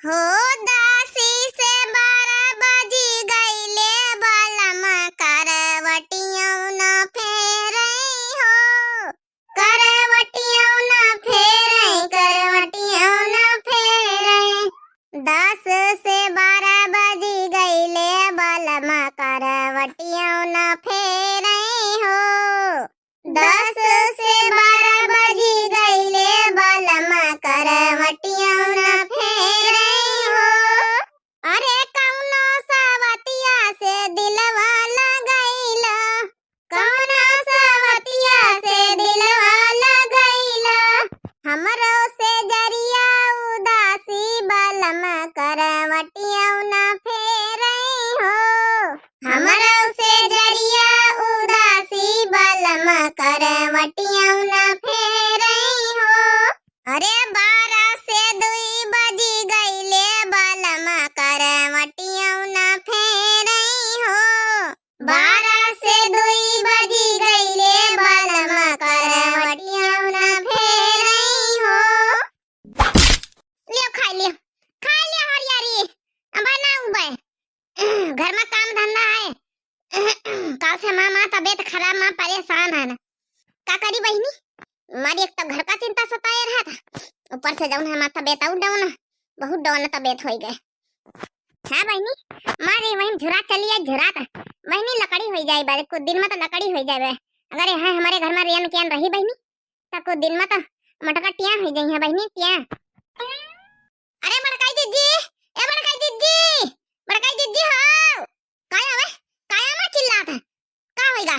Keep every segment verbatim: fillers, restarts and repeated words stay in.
हो दासी से बारह बजी गईले, बलम करवटियौ न फेरई हो। करवटियौ न फेरई, करवटियौ न फेरई। दस से बारह बजी गईले, बलम करवटियौ न फेरई हो। दस से बारह बजी गईले, बलम करवटियौ न फेरई हो। अरे कौनो सवतिया से दिलवा लगैला, कौनो सवतिया से दिलवा लगैला, हमरो से जरिया उदासी, बलम करवटियौ न फेरई हो। हमरो से जरिया उदासी, बलम करवटियौ न फेरई हो। अरे बारह से दुई बजी गईले, बलम करवटियौ न फेरई हो। बारह से दुई बजी गईले, बलम करवटियौ न फेरई हो। लियो खाई लियो, खाई लियो हरियरी। अब ना उबे। घर मा काम धंधा है। काल से हमार मा तबियत खराब, मा परेशान है ना। का करी बहिनी, हमारी एक तो घर का चिंता सताए रहा था, ऊपर से जौन है हमार तबियत और down है, बहुत down तबियत होई गए। हाँ बहिनी, मारे वहीं झुरा चली है, झुरा था बहिनी, लकड़ी होई जाए बा, कुछ दिन मा तो लकड़ी होई जाए बा। अगर यहाँ हमारे घर मा रेन कियान रही बहिनी, तो कुछ दिन मा तो मोटका टिया होई जाई है बहिनी, टिया। अरे बड़काई जिज्जी, ए बड़काई जिज्जी, बड़काई जिज्जी हो। काय आवे? काय आवे चिल्लात है? का होइगा?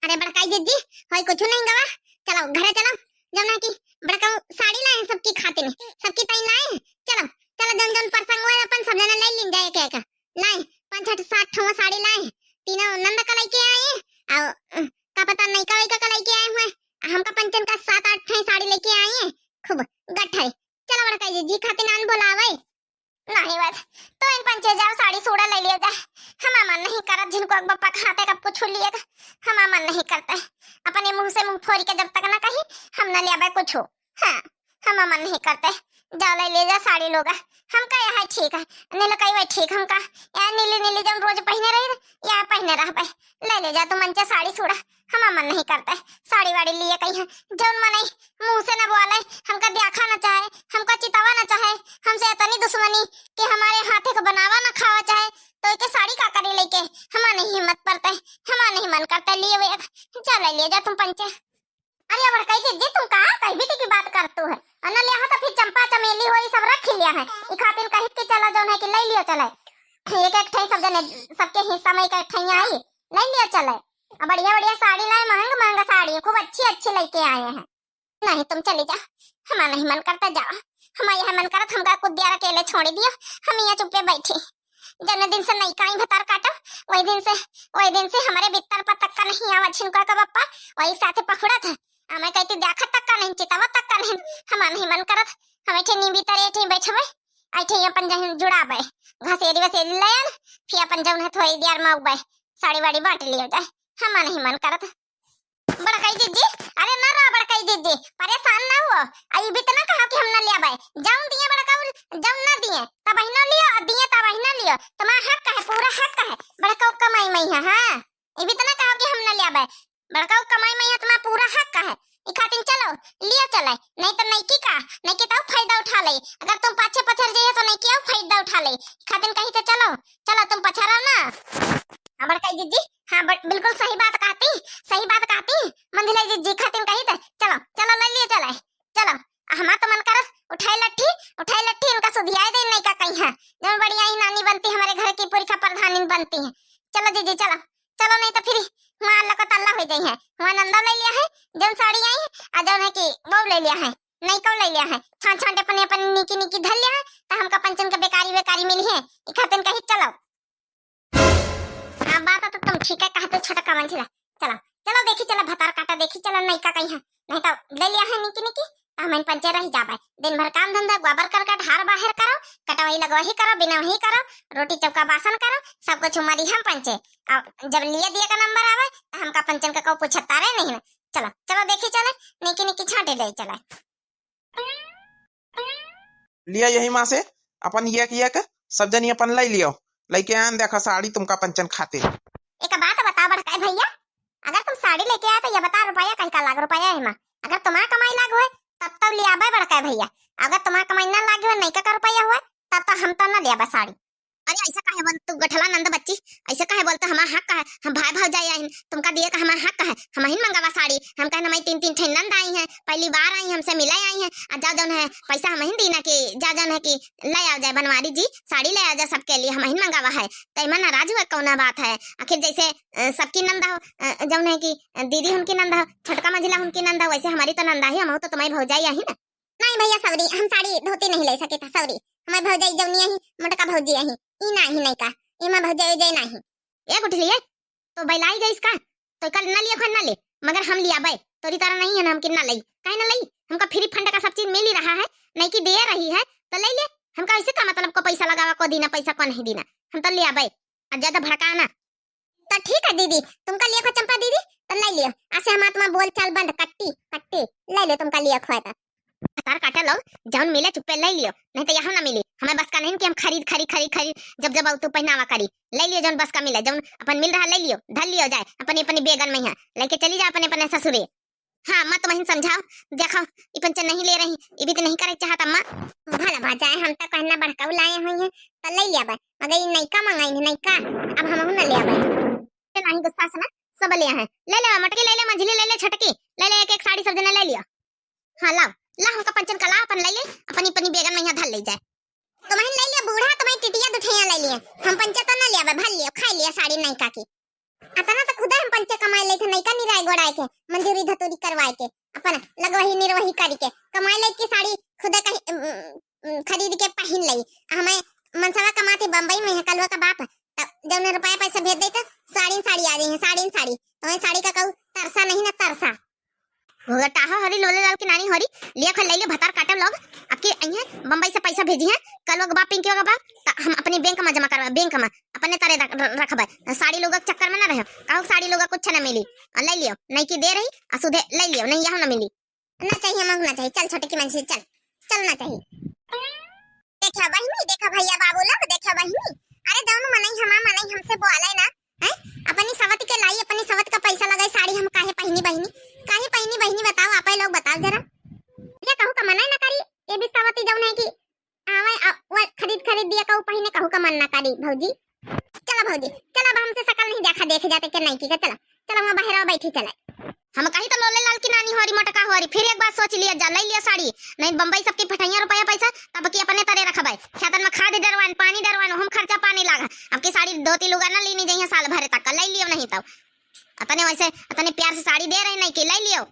अरे बड़काई जिज्जी, होई कुछ नहीं गवा। चलो घरे चलो, जौन है कि बड़काऊ साड़ी लाए सबकी खातिर, सबकी ताई लाए। चलो, चलो जौन जौन प्रसंग हुआ अपन सब जना ले लीन जाए एक एक। लाए पाँच छठ सात ठो साड़ी लाए, तीनों नंद का लेके आए, और अ, का पता नहीं का का लेके आए हुए। हमका पंचन का सात आठ ठो साड़ी लेके आए हैं, खूब गठरी। चलो बड़काई जिज्जी खातिर नान बोलावे। नहीं बस, तो इन पंचे जाओ साड़ी सूड़ा ले लियो जाए। हमार मन नहीं करत, झिनको अक बप्पा के हाथे का कुछ लिए का, हमार मन नहीं करते। अपने मुंह से मुंह फोरी के जब तक ना कही, हम न ले आवे कुछ। हाँ, हमार मन नहीं करते। जाओ ले ले जा साड़ी लोगा। हमका यहाँ ठीक है, नीलकई वही ठीक हमका। यहाँ नीली नीली जब रोज पहने रही, यहाँ पहने रह पाए। ले ले जा तू मंचे साड़ी सूड़ा। हमार मन नहीं करता है साड़ी वाड़ी लिए कहीं है। जौन मनई मुंह से न बोले, हमका देखा न चाहे, हमका चितावा न चाहे, हमसे इतनी दुश्मनी कि हमारे हाथे को बनावा न खावा चाहे, तो एके साड़ी का करी लेके? हमार नहीं हिम्मत पड़ता है, हमार नहीं मन करता है लिए वे। चल लिए जा तुम पंचे। अरे बड़काई जिज्जी, तुम कहाँ कही भी की बात करतू है? अन लिया है तो फिर चंपा चमेली हो, ये सब रख लिया है। ई खातिर कहित कि चला जौन है कि ले लियो चले। एक एक ठे सब जने, सबके हिस्सा में एक एक ठे आई, ले लियो चले। अब बढ़िया बढ़िया साड़ी लाए, महंग महंगा साड़ी, खूब अच्छी अच्छी लेके आए हैं। नहीं तुम चली जा, हमार नहीं मन करता जा। हमार यह मन करत हमका कुछ दिया अकेले छोड़ी दियो, हम यहाँ चुप्पे बैठी। जौने दिन से नैका आई भतार काटा, वही दिन से, वही दिन से हमारे बित्तर पर तक का नहीं आवा झिनका का बप्पा, वही साथे पखुड़ा था। हमें कहती देखा तक का नहीं, चितावा तक का नहीं। हमार नहीं मन करत, हमें ठे नींबी तरे ठे बैठबे, आई ठे अपन जहन जुड़ाबे, घसेरी वसेरी ले आन, फिर अपन जौन है थोड़ी देर में उबे, साड़ी वाड़ी बांट लियो जाए। हमार नहीं मन करत। बड़काई जिज्जी, अरे ना रहा बड़काई जिज्जी, परेशान ना हुआ। आ ई भी तो ना कहा कि हम ना ले आवे। जौन दिए बड़काऊ, जौन ना दिए, तब ही ना लियो, और दिए तब ही ना लियो। तुम्हारा हक है, पूरा हक है। बड़काऊ कमाई में है, हाँ। ई भी तो ना कहा कि हम ना ले आवे। बड़काऊ कमाई में है, तुम्हारा पूरा हक है। ई खातिर चलो, लियो चले। नहीं तो नैकी का, नैकी तो फायदा उठा ले। अगर तुम पाछे पछर जाइए तो नैकी और फायदा उठा ले। ई खातिर कही तो चलो, चलो तुम पछरो ना। हाँ बड़काई जिज्जी, हाँ बड़-, बिल्कुल सही बात कहती, सही बात कहती। मंझिलाई जिज्जी खातिन कही थे, चलो, चलो ले लिए चले, चलो। आ हमार तो मन करत उठाई लट्ठी, उठाई लट्ठी इनका सुधियाए दे, नैका कही है। जौन बढ़िया ही नानी बनती हमारे घर की, पुरखा प्रधानिन बनती है। चलो जिज्जी चलो, चलो नहीं तो फिर वहाँ अल्लाह को तल्ला हो जाई है। वहाँ नंदा ले लिया है, जौन साड़ी आई है, आ जौन है कि वो ले लिया है, नैका ले लिया है। छान छान अपने अपन निकी निकी धर लिया है, तो हमका पंचन के बेकारी बेकारी मिली है। ई खातिन कही चलो। हाँ, बात तो तुम ठीक है कहते छोटका मंझिला। चलो, चलो देखी चलो, भतार काटा देखी चलो, नैका कही है, नहीं तो ले लिया है निकी निकी, तो हम पंचे रह जाबे। दिन भर काम धंधा, गोबर करकट, हार बाहर करो, कटवाई लगवाही करो, बिनवाही करो, रोटी चौका बासन करो, सब कुछ उमरी हम पंचे। अब जब लिए दिए का नंबर आवे, तो हमका पंचन का को पूछता रहे नहीं ना। चलो, चलो देखी चले, निकी निकी छांटे ले चले। लिया यही माँ से, अपन एक एक सब जनी अपन लइ लियो, लइके आन देखा साड़ी तुमका पंचन खातिर। एक बात बता बड़का भइया, अगर तुम साड़ी लइके आए तो ये बता रुपया कहीं का लाग रुपया है मा? अगर तुम्हार कमाई लाग होए तब तो लियाबे बड़का भइया, अगर तुम्हार कमाई ना लाग होए, नइका का रुपया होए, तब तो हम तो ना लियाबे साड़ी। अरे ऐसा काहे बोल तू गठला नंद बच्ची, ऐसा काहे बोलते? हमार हक है, हम भाई भौजाई आइन, तुमका दिए का हमार हक है, हमहिन मंगावा साड़ी। हम कहन हमारी तीन तीन ठे नंद आई हैं, पहली बार आई हैं, हमसे मिले आई हैं, आ जाओ जौन है पैसा हमहिन दीना कि जा जौन है कि ले आओ जाए बनवारी जी, साड़ी ले आओ जाए सबके लिए, हमहिन मंगावा है। तैमा नाराज हुआ कौना बात है? आखिर जैसे अ, सबकी नंद हो, अ, जौन है कि दीदी उनकी नंद हो, छोटका मझिला उनकी नंद हो, वैसे हमारी तो नंदा ही, हम तो तुम्हारी भौजाई आही ना। नहीं भइया सौरी, हम साड़ी धोती नहीं ले सके था सौरी, हमारी भौजाई जौनी आही, मोटका भौजी आही, ई ना ही नइका, ई मा भौजाई उजाई ना ही। ए गुठली, ए, तो बैलाई गइस का? तो कल ना लिया खोए ना ले, मगर हम लियाबे, तोरी तरह नहीं है ना, हम कि ना लई, काहे ना लई? हमका फ्री फंड का सब चीज मिल ही रहा है, नइकी दे रही है, तो ले ले। हमका ऐसे का मतलब को पैसा लगावा, को दीना पैसा, को नहीं दीना, हम तो लियाबे। आ ज्यादा भड़का ना। तो ठीक है दीदी, तुमका लिया खोए चंपा दीदी, तो ले लियो। आसे हमार तुम्हार बोल चाल बंद, कट्टी, कट्टी, ले लियो तुमका लिया खोए तो। भतार काटे लोग, जौन मिले चुप्पे ले लियो, नहीं तो यहाँ ना मिली। हमें बस का नहीं कि हम खरीद, खरीद, खरीद, खरीद, जब जब आऊ तू पहनावा करी। ले लियो जौन बस का मिले, जौन अपन मिल रहा ले लियो, धर लियो जाए अपनी अपनी बेगन में, यहाँ लेके चली जाए अपने अपने ससुरे। हाँ, अम्मा तो वहीं समझाओ, देखो, ई पंचन नहीं ले रही, ई भी तो नहीं करे चाहत अम्मा। भला भा जाए, हम तो कहना बड़काऊ लाए हुई हैं, तो ले लिया बे, मगर ई नइका मंगाई है, नइका, अब हमहू ना ले आवे। ते नहीं गुस्सा से ना, सब ले हैं, ले ले, मटकी ले ले, मंझली ले ले, छटकी ले ले, एक एक साड़ी सब जने ले लियो। हाँ, लाओ, ला, हमका पंचन का ला, अपन ले ले, अपनी, अपनी बेगन में यहाँ धर ले जाए। तुम्हें ले लिया बूढ़ा, तुम्हें टिटिया दुठैया ले लिए, हम पंचन तो ना ले आवे, भर लियो, खाई लिया साड़ी नइका की। अतना तो खुदे हम पंचे कमाए लेत है, नइका निराय गोड़ाए के, मंजूरी धतूरी करवाए के, अपन लगवही निरवही करी के, कमाए लेत की साड़ी खुदे कहीं, उम, उम, खरीद के पहिन लई। आ हमें मनसवा कमाते बम्बई में है, कलवा का बाप, तब जौन रुपया पैसा भेज देता, साड़ी न साड़ी आ जाई है, साड़ी न साड़ी। तो वही साड़ी का कहू तरसा नहीं ना तरसा। घोघटाहो हरी लोले लाल की नानी होरी, लिया खोए ले ले भतार काटे लोग, अब की अइहें बम्बई से पैसा भेजी हैं, कलवा का बाप पिंकी का बाप, त हम अपनी बैंक में जमा करवा, बैंक में। अपने तरे रख-, र-, रखबे। साड़ी लोग के चक्कर में ना रहो। कहू साड़ी लोग कुछ ना मिली। और ले लियो, नइकी दे रही, आ सुधे ले लियो, नहीं यहाँ ना मिली। ना चाहिए, हमको ना चाहिए। चल छोटकी मंझली, चल, चल ना चाहिए। देखा बहिनी, देखा भइया बाबू लोग, देखा बहिनी। अरे जौन मनई हमार मनई हमसे बोले ना, हैं? अपनी सवत के लाई, अपनी सवत का पैसा लगाई, साड़ी हम काहे पहिनी बहिनी? काहे पहिनी बहिनी बताओ, आप लोग बताओ जरा। ये कहू का मना ना करी, ये भी सवती जौन है कि आवे, आ, वो खरीद, खरीद दिया, कहू पहिने, कहू का मन ना करी, भौजी। चला भौजी, चला, अब हमसे सकल नहीं देखा, देखे जाते के नइकी का, चला, चला, वहाँ बाहर बैठी, चला। हम कही तो लोले लाल की नानी होरी, मोटका होरी, फिर एक बार सोच लिया जा, ले लिया साड़ी, नहीं बम्बई सबकी पठैया रुपया पैसा, तब की अपने तरे रखबे, खेतन में खाद डरवान, पानी डरवान, हम खर्चा पानी लागा, अब की साड़ी धोती लुगा ना लेनी जइहे साल भरे तक, ले लियो नहीं तो। अपने वैसे, अपने प्यार से साड़ी दे रहे नइकी, ले लियो।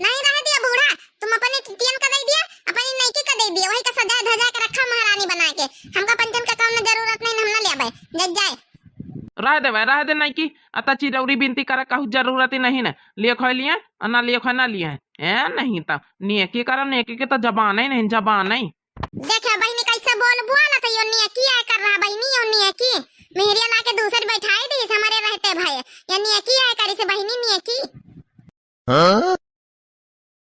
नहीं, रहे दिया बूढ़ा, तुम अपने टिटियन का दे दिया, अपनी नइकी का दे दिया, वही का सजाए धजाए के रखा महारानी बना के। हमका पंचन का कौनो जरूरत नहीं, हम ना ले आवे, जग जाए। रह दे भाई, रह दे नइकी, अता चिरौरी बिनती करे कहू जरूरत ही नहीं ना, लिया खोए लिया, और ना लिया खोए ना लिया। ए नहीं तो, नेकी करा, नेकी के तो जबान ही नहीं, जबान ही। देखे बहिनी कैसे बोल बोला तो यो नेकी आय कर रहा बहिनी, यो नेकी। मेहरिया ला के दूसरी बैठाई दी हमरे रहते भाई, यो नेकी आय करी से बहिनी नेकी। हाँ?